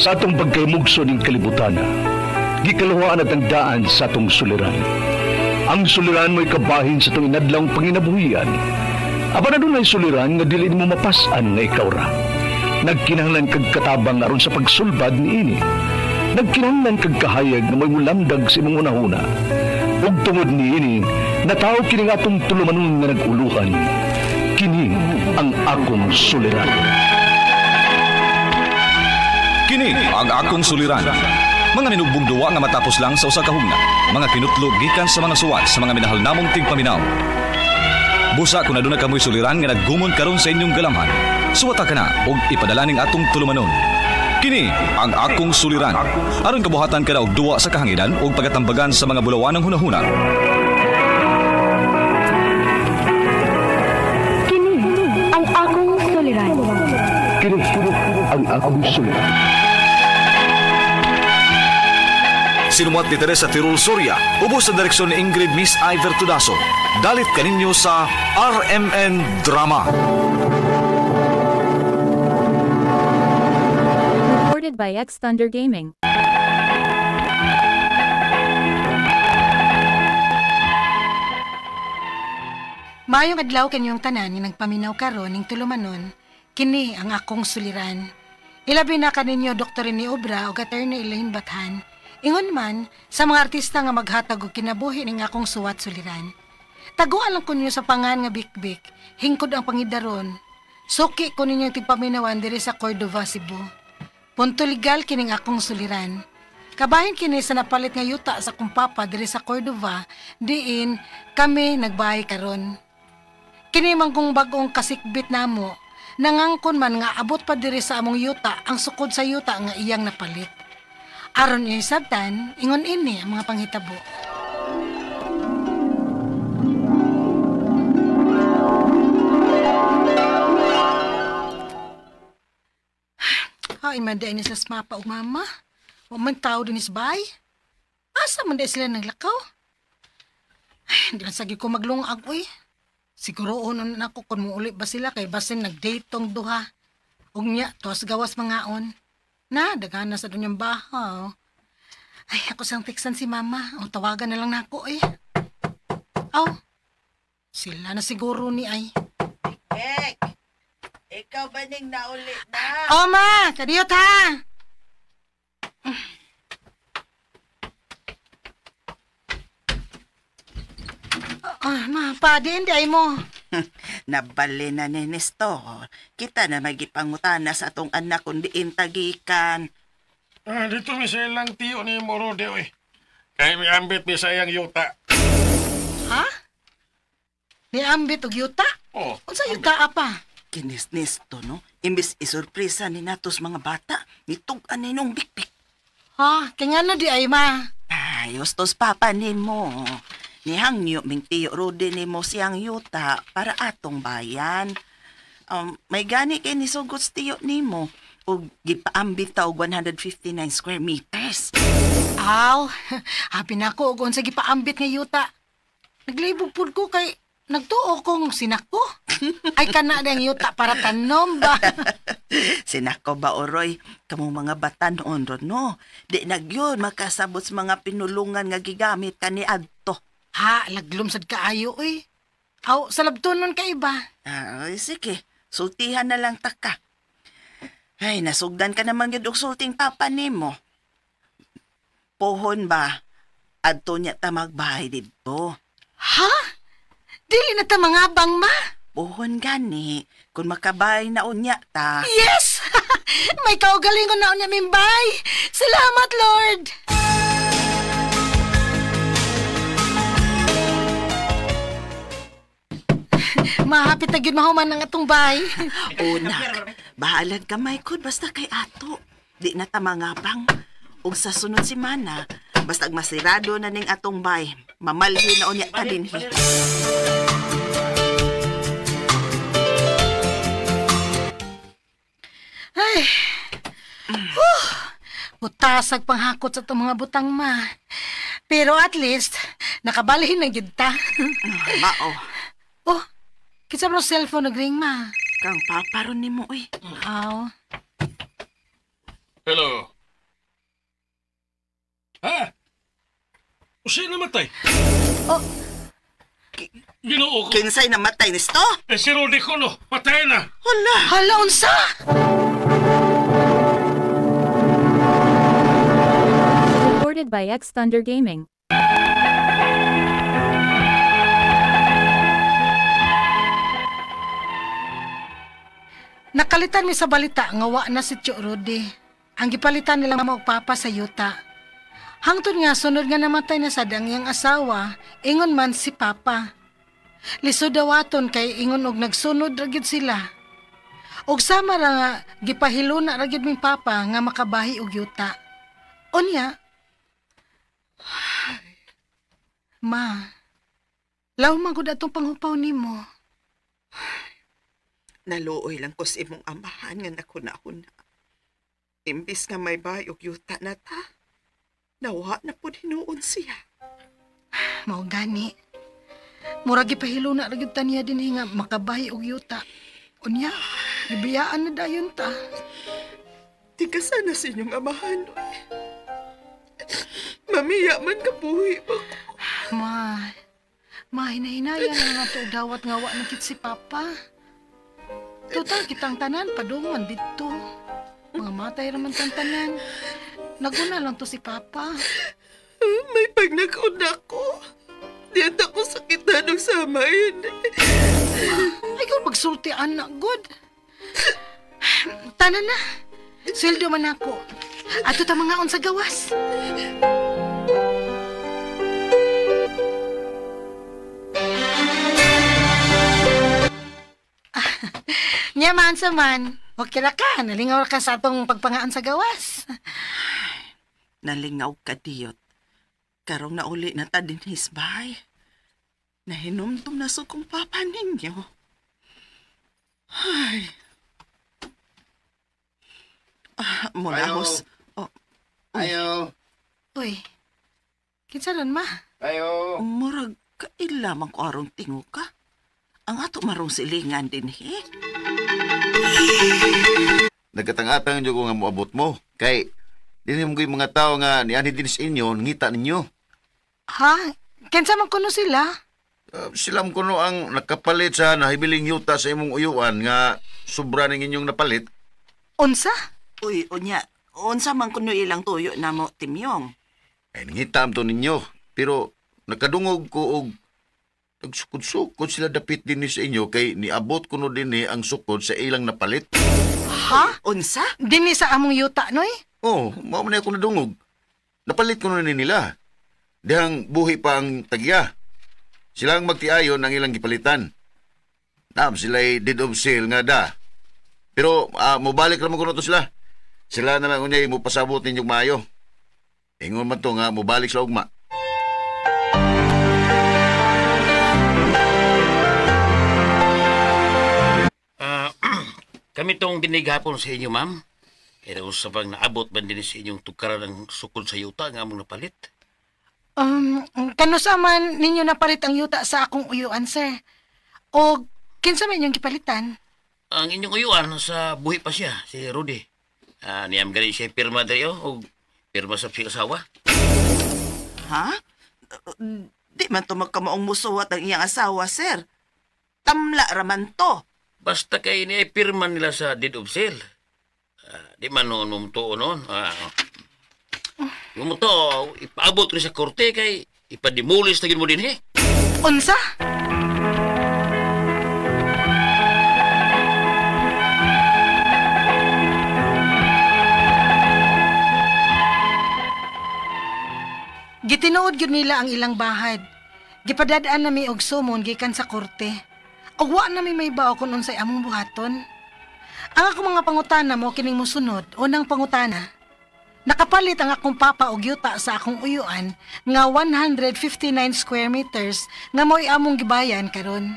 Sa atong pagkaymugso ning kalibutan, gikaluhaan at ang daan sa atong suliran. Ang suliran mo'y kabahin sa itong inadlawng panginabuhian. Apan adunay suliran nga dili mo mapas-an nga ikaw ra. Nagkinahanglan kag katabang aron sa pagsulbad niini. Nagkinahanglan kag kahayag nga mo'y mulamdag sa imong hunahuna. Ug tungod niini, natawo kini nga atong tulumanon nga nag-uluhan. Kini ang akong suliran. Kini ang akong suliran. Mga minugbong duwa nga matapos lang sa usa ka hugna. Mga kinutlo gikan sa mga suwat sa mga minahal namong tigpaminaw. Busa kung aduna kamoy suliran nga naggumon karon sa inyong galamhan, suwata ka na og ipadala ning atong tulumanon. Kini ang akong suliran. Aron kabuhatan ka na og duwa sa kahanginan og pagatambagan sa mga bulawanang hunahuna. Kini ang akong suliran. Kini ang akong suliran. Sinumat ni Teresa Tirul Soria, ubos sa direksyon ni Ingrid Miss Iver Tudaso. Dalit kaninyo sa RMN Drama. Recorded by X Thunder Gaming. Maayong adlaw kanyong tanan nga nagpaminaw karon ning tulumanon, kini ang akong suliran. Ilabi na kaninyo Dr. Rene Obra ug Attorney Elaine Bathan. Ingon man sa mga artista nga maghatag og kinabuhi ning akong suwat suliran. Taguan lang kunyo sa pangan nga bikbik, hingkod ang pangidaron. Suki ko ninyong tigpaminawan diri sa Cordova, Cebu. Punto legal kining akong suliran. Kabahin kini sa napalit nga yuta sa akong papa diri sa Cordova, diin kami nagbahay karon. Kini man kung bag-ong kasikbit namo, nangangkon man nga abot pa diri sa among yuta ang sukod sa yuta nga iyang napalit. Aron iyang sabtan, ingon ini ang mga panghitabo. Ay, man di ni sa smapa o mama. Wa man tao din is bay. Asa man di sila naglakaw? Ay, hindi lang sagi ko maglungag, uy. Siguro unon na ako kung muuli ba sila kay basin nag-date tong duha. Ug niya, tuwas gawas mangaon. Na, dagana sa dunyang bahaw. Ay, ako sang teksan si mama. O, tawagan na lang nako eh. Aw, sila na siguro ni ay. Ek, ikaw ba ning nauli na? O, ma, kadiyot ha! Ah, ma, pa, di ay mo. Nabali na ni Nestor. Kita na magipangutana sa atong anak kung diin tagikan. Ah, dito mi sa ilang tiyo ni Morode, oy. Kaya may ambit mi sa iyang yuta. Ha? Ni ambit og yuta? Oh. Unsa yuta apa? Kinis Nesto, no? Imbis isurpresa ni natos mga bata, nitug-an ninong bikbik. Ha? Kaya nga na di ay, ma. Ayos tos papa ni mo. Nihangyo ming tiyo Rudy ni mo siyang yuta para atong bayan. May gani kay nisugot sa tiyo nimo og gipaambit ta og 159 square meters. Aw, happy na ako og unsa gipaambit nga yuta. Naglibog pud ko kay nagtuo kong sinako. Ay kana na ang yuta para tanom ba? Sinako ba oroy kamong mga batanon ron no? Di nagyun makasabot sa mga pinulungan nga gigamit kaniadto. Ha, laglom sad kaayo oy. Aw, sa labtonon ka iba. Ay, sige, sultihan na lang taka. Ay, nasugdan ka naman gyud og sulting papa nimo. Pohon ba? Adto niya ta magbahay didto. Ha? Dili na ta mangabang ma. Pohon gani, kung makabay na unya ta. Yes! May kaugalingon na unya mimbay. Salamat, Lord. Mahapit na gyud mahuman ang atong bay. Unak, bahalag kamay ko basta kay ato. Di na ta mangabang. Ug sa sunod semana, basta masirado na ning atong bay, mamalhin na unya ta dinhi. Ay. Whew. Butasag panghakot sa itong mga butang ma. Pero at least, nakabalhin na gyud ta. Mao. Oh, kinsa man ang cellphone nagring ma? Kang papa ron nimo oy. Aw. Hello. Ha? Usa namatay? Oh. Ginoo ko. Kinsay namatay nisto? Eh, si Rudy ko no. Patay na. Hala. Hala, unsa? Recorded by X Thunder Gaming. Nakalitan mi sa balita nga wa na si Tio Rudy. Ang gipalitan nila mama ug papa sa yuta. Hangtod nga sunod nga namatay na sad ang iyang asawa, ingon man si papa. Lisod dawaton kay ingon og nagsunod ra gyud sila. Og sama ra nga gipahiluna ra gyud ming papa nga makabahi og yuta. Unya, ma, law man gud atong panghupaw nimo. Naluoy lang ko sa imong amahan nga nakunahuna. Imbis nga may bay og yuta na ta, nawa na pud hinuon siya. Mao gani. Murag gipahiluna ra gyud ta niya dinhi nga makabahi og yuta. Unya, gibiyaan na dayon ta. Di ka sana sa inyong amahan. Oy. Mamiya man kabuhi ba ko. Ma, hinahinaya na nga to dawat nga wa na kit si Papa. Total kitang tanan padungan didto. Mga matay raman tang tanan. Naguna lang to si Papa. May pagnaguna ko. Di ako sakitan og samayin. Ay, kung pagsulti anak, good. Tanan na. Sweldo man ako. Ato ta mga sa gawas. Nya man sa man. Okay ra ka. Nalingaw ka sa atong pagpangaan sa gawas. Nalingaw ka, Diyot. Karong nauli na ta dinhis bay. Nahinumdum na sa kong papa ninyo. Ay. Ah, mulahos. Oh, Ayo. Uy. Kinsa ron ma? Ayo. Murag kaila man ko arong tingo ka. Ang ato marong silingan din, he. Nagkatang-atang jud ko nga moabot mo. Kay dinhi mo mga tao nga nianhi din sa inyo, ngita ninyo. Ha? Kinsa man kuno sila? Sila mo kuno ang nakapalit sa nahibiling yuta sa imong uyuan nga sobra ning inyong napalit. Unsa? Uy, unya, unsa man kuno ilang tuyo na mo, Timyong? Ay, nangita to ninyo. Pero nakadungog ko og nagsukod-sukod sila dapit dinhi sa inyo kay niabot kuno dinhi ang sukod sa ilang napalit. Ha? Unsa? Dinhi sa among yuta, noy? Oh, mao man ako nadungog. Napalit kuno ni nila. Dihang buhi pa ang tagya. Sila ang magtiayon ang ilang gipalitan. Naam, sila'y deed of sale nga da. Pero mobalik raman kuno to sila. Sila na lang unyay mupasabot ninyong maayo. Ingon man to nga mobalik sila ugma. Kami tong dinighapon sa inyo, ma'am. Kaya usapang naabot man din sa inyong tukaran ng sukod sa yuta nga among napalit. Kanusa man ninyo napalit ang yuta sa akong uyuan, sir? O kinsa man inyong gipalitan? Ang inyong uyuan sa buhi pa siya, si Rudy. Niyam gani siya pirma diri o pirma sa siyang asawa. Ha? Di man to magkamaong musuwat ang iyang asawa, sir. Tamla raman to. Basta kay niya pirma nila sa deed of sale. Di man noon mumutuo noon. Yung mutuo, ipaabot ko sa korte kay ipadimulis na mo din eh. Unsa? Gitinuod gyud nila ang ilang bahad. Gipadadaan nami og sumon gikan sa korte. Ug wa nami may bao kung unsay among buhaton. Ang akong mga pangutana mo kining mosunod. Unang pangutana, nakapalit ang akong papa og yuta sa akong uyuan nga 159 square meters nga mo'y among gibayan karon.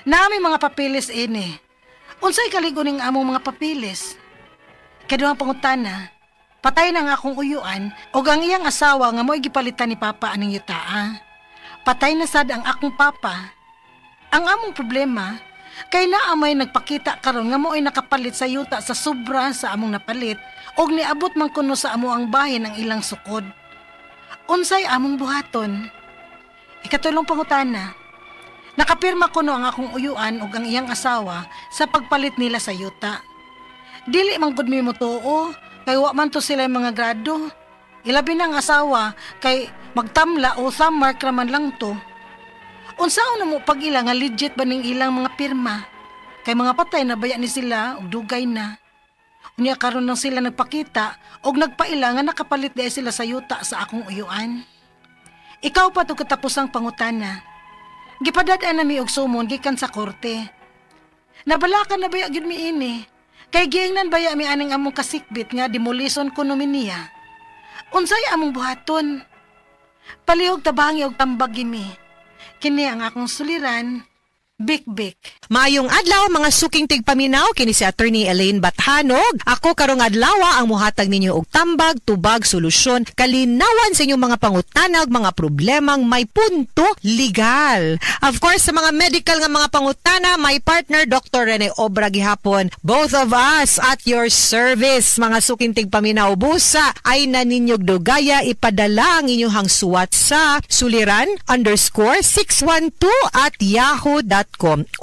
Naami mga papilis ini. Unsay kaligo ning among mga papilis? Kaduhang pangutana, patay na ang akong uyuan og ang iyang asawa nga mo'y gipalitan ni papa aning yutaa. Patay na sad ang akong papa. Ang among problema, kay naa may nagpakita karon nga mo'y nakapalit sa yuta sa sobra sa among napalit og niabot man kuno sa amo ang bahin ang ilang sukod. Unsay among buhaton? Ikatulong pangutana. Nakapirma kuno ang akong uyuan ug ang iyang asawa sa pagpalit nila sa yuta. Dili man gud mi motuo kay wa man to sila mga grado. Ilabi na ang asawa kay magtamla o thumb mark ra man lang to. Unsaon na mo pag-ila nga legit ba ning ilang mga pirma? Kay mga patay na baya ni sila og dugay na. Unya karon lang sila nagpakita og nagpaila nga nakapalit di sila sa yuta sa akong uyuan. Ikaw pa to katapusang pangutana. Gipadad-an na mi og sumon gikan sa korte. Nabalakan na baya gyud mi ini. Kay giingnan baya mi aning among kasikbit nga demolition kuno mi niya. Unsay among buhaton? Palihog tabangi og tambag mi. Kini ang akong suliran, Bik-bik. Maayong adlaw mga suking tigpaminaw, kini si Attorney Elaine Bathanog. Ako karong adlaw ang muhatag ninyo og tambag, tubag, solusyon, kalinawan sa inyong mga pangutana ug mga problemang may punto legal. Of course, sa mga medical nga mga pangutana, my partner Dr. Rene Obra gihapon. Both of us at your service, mga suking tigpaminaw. Busa ay naninyog dugaya, ipadala ang inyong suwat sa suliran_612@yahoo.com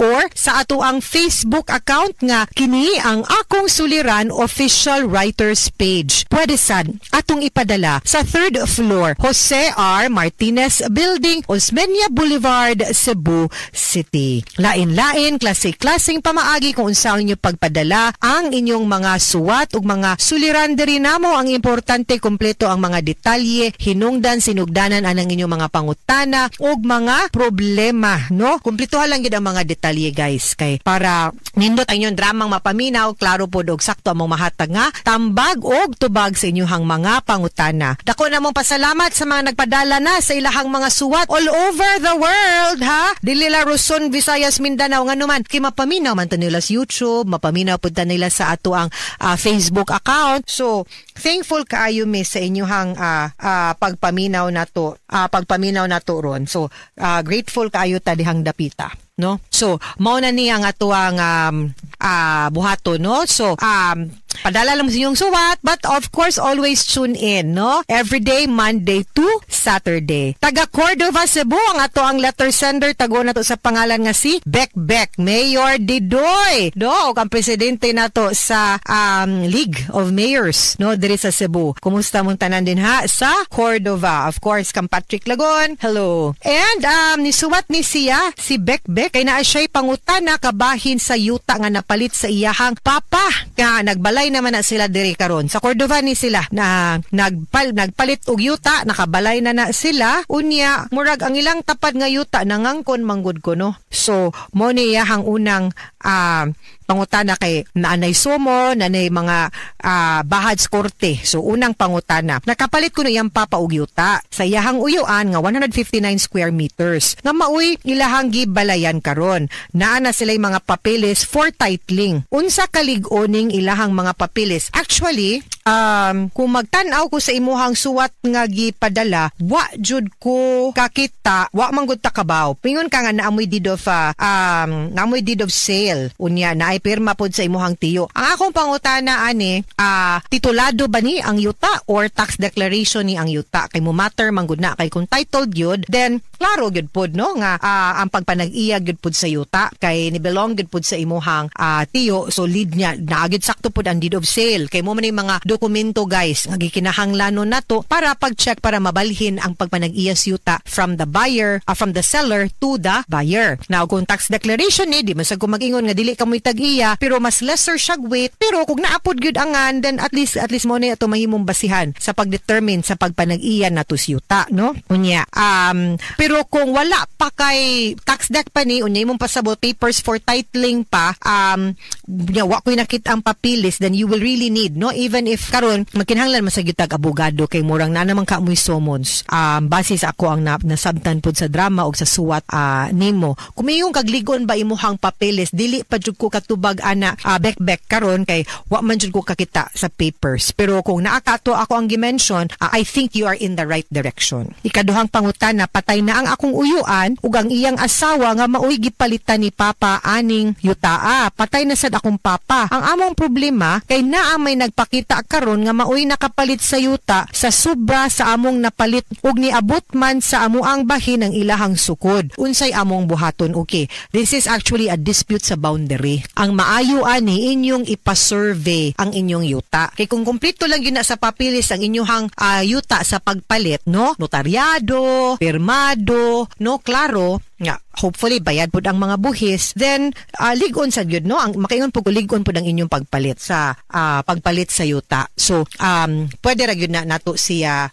or sa ato ang Facebook account nga kini ang Akong Suliran Official Writers Page. Pwede sad atong ipadala sa third floor, Jose R. Martinez Building, Osmeña Boulevard, Cebu City. Lain-lain, klase-klaseng pamaagi kung unsa ang inyong pagpadala ang inyong mga suwat ug mga suliran diri namo. Ang importante, kompleto ang mga detalye, hinungdan, sinugdanan anang inyong mga pangutana ug mga problema, no? Kumpleto lang gyud ang mga detalye, guys, kay para nindot ang inyong dramang mapaminaw, klaro po og sakto among mahatag nga tambag og tubag sa inyong mga pangutana. Dako na mong pasalamat sa mga nagpadala na sa ilahang mga suwat all over the world, ha? Dili la Luzon, Visayas, Mindanao, nganuman kay mapaminaw man to nila sa YouTube, mapaminaw pud ta nila sa ato ang Facebook account. So thankful kaayo mi sa inyong pagpaminaw nato ron. So grateful kaayo ta dihang dapita, no? So mao na niya ang atuang buhato, no? So padala lang sa inyong suwat, but of course always tune in, no? Every day, Monday to Saturday. Taga Cordova, Cebu ang ato ang letter sender, tago na to sa pangalan nga si Bek Bek Mayor Didoy, no? Ug ang presidente nato sa League of Mayors, no, diri sa Cebu. Kumusta mong tanan din ha sa Cordova? Of course, kang Patrick Lagon. Hello. And nisuwat ni siya si Bek Bek kay naa siya'y pangutana kabahin sa yuta nga napalit sa iyahang papa nga nagbalay naman na sila diri karon. Sa Cordova ni sila na nagpalit og yuta, nakabalay na na sila. Unya, murag ang ilang tapad nga yuta nangangkon manggod ko, no. So mo ni iyahang unang pangutana kay naanay sumo, naanay mga bahad sa korte. So unang pangutana, nakapalit kuno iyang papa og yuta sa iyahang uyuan nga 159 square meters nga maoy ilahang gibalayan karon. Naa na sila'y mga papeles for titling. Unsa kalig-oning ilahang mga papeles? Actually, kung magtan-aw ko sa imuhang suwat nga gipadala, wa jud ko kakita, wa man gud ta kabaw. Pingon ka nga naamoy deed of sale. Unya naay pirma pod sa imuhang tiyo. Ang akong pangutana ani, titulado ba ni ang yuta or tax declaration ni ang yuta? Kay mo matter man gud na, kay kung titled gyud, then klaro gyud pod, no, nga ang pagpanag-iya gyud pod sa yuta kay ni belong gyud pod sa imuhang tiyo. So lead niya naagid sakto pod ang deed of sale, kay mo man yung mga dokumento, guys, nga gikinahanglanon nato para pag-check, para mabalhin ang pagpanag-iya sa yuta from the seller to the buyer. Now kung tax declaration ni, di man sad ko mag-ingon nga dili ka mo'y tag-iya, pero mas lesser siya weight. Pero kung naapod gyud angan, then at least mo na ato mahimong basihan sa pag-determine sa pagpanag-iya nato sa yuta, no? Unya, pero kung wala pa kay tax dec pa ni, unya imong pasabot papers for titling pa, unya wa ko'y nakita ang papilis, then you will really need, no, even if karon magkinahanglan man sa gyud tag abogado kay murang na naman ka mo'y summons, base sa ako ang nasabtan pod sa drama og sa suwat nimo. Kung mayong kagligon ba imuhang papeles, dili pa jud ko katubag ana, bekbek karon, kay wa man jud ko kakita sa papers. Pero kung naa kato ako ang gimension, I think you are in the right direction. Ikaduhang pangutana, patay na ang akong uyuan ug ang iyang asawa nga maoy gipalitan ni papa aning yutaa. Patay na sad akong papa. Ang among problema kay naa may nagpakita karon. karon nga maoy nakapalit sa yuta sa sobra sa among napalit ug niabot man sa amuang bahin ang ilahang sukod. Unsay among buhaton? Okay, this is actually a dispute sa boundary. Ang maayo ani, inyong ipa-survey ang inyong yuta. Kay kung kumpleto lang gyud na sa papilis ang inyong yuta sa pagpalit, no? Notaryado, pirmado, no, klaro nga hopefully bayad pud ang mga buhis, then lig-on sa gyud, no, ang makaingon pud ko, lig-on pud ang inyong pagpalit sa yuta. So pwede ra gyud na nato siya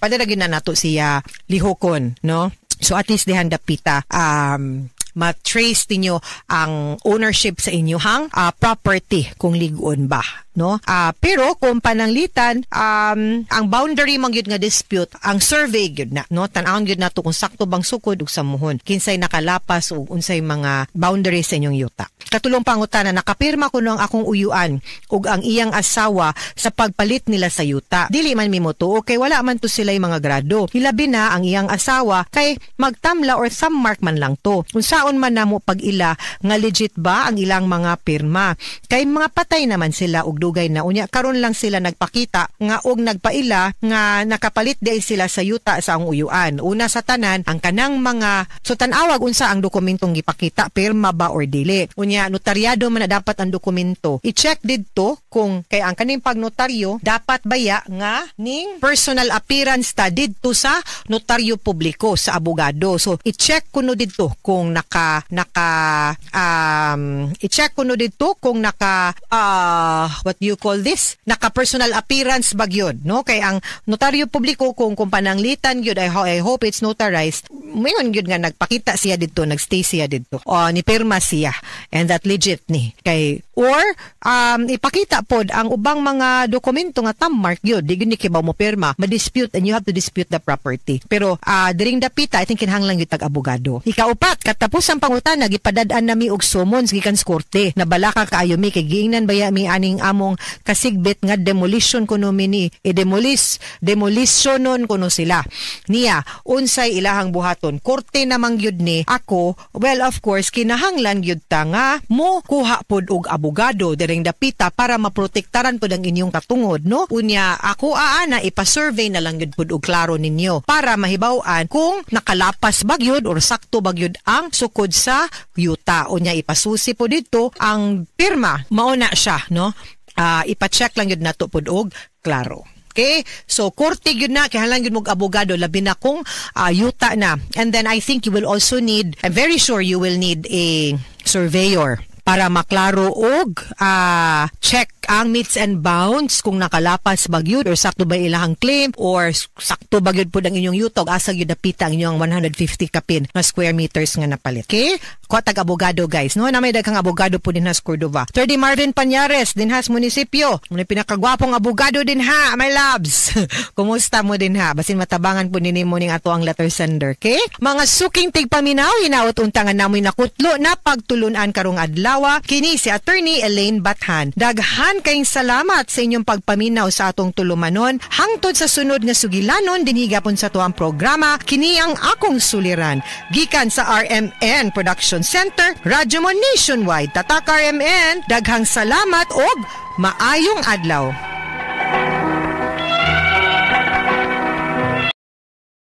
lihokon, no? So at least dihan dapita ma-trace ninyo ang ownership sa inyong property kung lig-on ba, no? Pero kung pananglitan ang boundary man gyud nga dispute, ang survey gyud na, no? Tan-awon gyud nato kung sakto bang sukod ug samuhon, kinsay nakalapas ug unsay mga boundaries sa inyong yuta. Katulong pangutana, nakapirma kuno ang akong uyuan ug ang iyang asawa sa pagpalit nila sa yuta. Dili man mi motuo kay wala man to sila mga grado. Hilabi na ang iyang asawa kay magtamla or thumb mark man lang to. Unsaon man namo pag-ila nga legit ba ang ilang mga pirma? Kay mga patay naman sila og dugay na, unya karon lang sila nagpakita nga og nagpaila nga nakapalit di sila sa yuta sa ang uyuan. Una sa tanan, ang kanang mga, so tan-awag unsa ang dokumentong gipakita, pirma ba or dili. Unya notaryado man na dapat ang dokumento. I-check didto kung kay ang kaning pagnotaryo dapat baya nga ning personal appearance ta didto sa notaryo publiko, sa abogado. So i-check kuno didto kung naka naka i-check kuno didto kung naka what do you call this, naka personal appearance ba gyud, no? Kay ang notaryo publiko, kung pananglitan gyud, I hope it's notarized, mayon gyud nga nagpakita siya didto, nagstay siya didto o ni pirma siya and that legit ni kay, or ipakita pod ang ubang mga dokumento nga thumb mark gyud, di gyud ni kibaw mo pirma, ma-dispute and you have to dispute the property. Pero diring dapita, I think kinahanglan gyud tag abogado. Ikaupat, katapos ang pangutana, gipadad-an nami og summons gikan sa korte. Nabalaka kaayo mi kay giingnan baya mi aning among kasigbit nga demolition kuno mi ni i-demolish, demolitionon kuno sila niya. Unsay ilahang buhaton? Korte namang gyud ni ako. Well, of course kinahanglan gyud ta nga mo kuha pod og abogado diring dapita para maprotektaran pod ang inyong katungod, no? Unya ako aana, ipa-survey na lang gyud pod og klaro ninyo para mahibaw-an kung nakalapas ba gyud or sakto ba gyud ang sukod sa yuta. Unya ipasusi po dito ang pirma, mao na siya, no? Ipa-check lang gyud nato pod og klaro. Okay? So, korte gyud na, kinahanglan gyud mog abogado, labi na kung yuta na. And then, I think you will also need, I'm very sure you will need a surveyor para maklaro og check ang metes and bounds kung nakalapas ba gyud or sakto ba ilahang claim or sakto ba gyud pud ang inyong yuta, asa gyud dapita ang inyong 150 kapin nga square meters nga napalit. Okay? Kuha tag abogado, guys, no? Na may daghang abogado po dinha sa Cordova. 30 Marvin Pañares dinha sa munisipyo. Mo pinakagwapong abogado dinha, my loves. Kumusta mo dinha? Basin matabangan po nini mo ning ato ang letter sender, okay? Mga suking tigpaminaw, hinaot unta nga namoy nakutlo na pagtulunan karong adlaw. Kini si Attorney Elaine Bathan. Daghan kayong salamat sa inyong pagpaminaw sa atong tulumanon. Hangtod sa sunod nga sugilanon dinhi gapon sa tuang programa, kini ang akong suliran. Gikan sa RMN Production Center, Radyo Mo Nationwide. Tatak RMN, daghang salamat og maayong adlaw.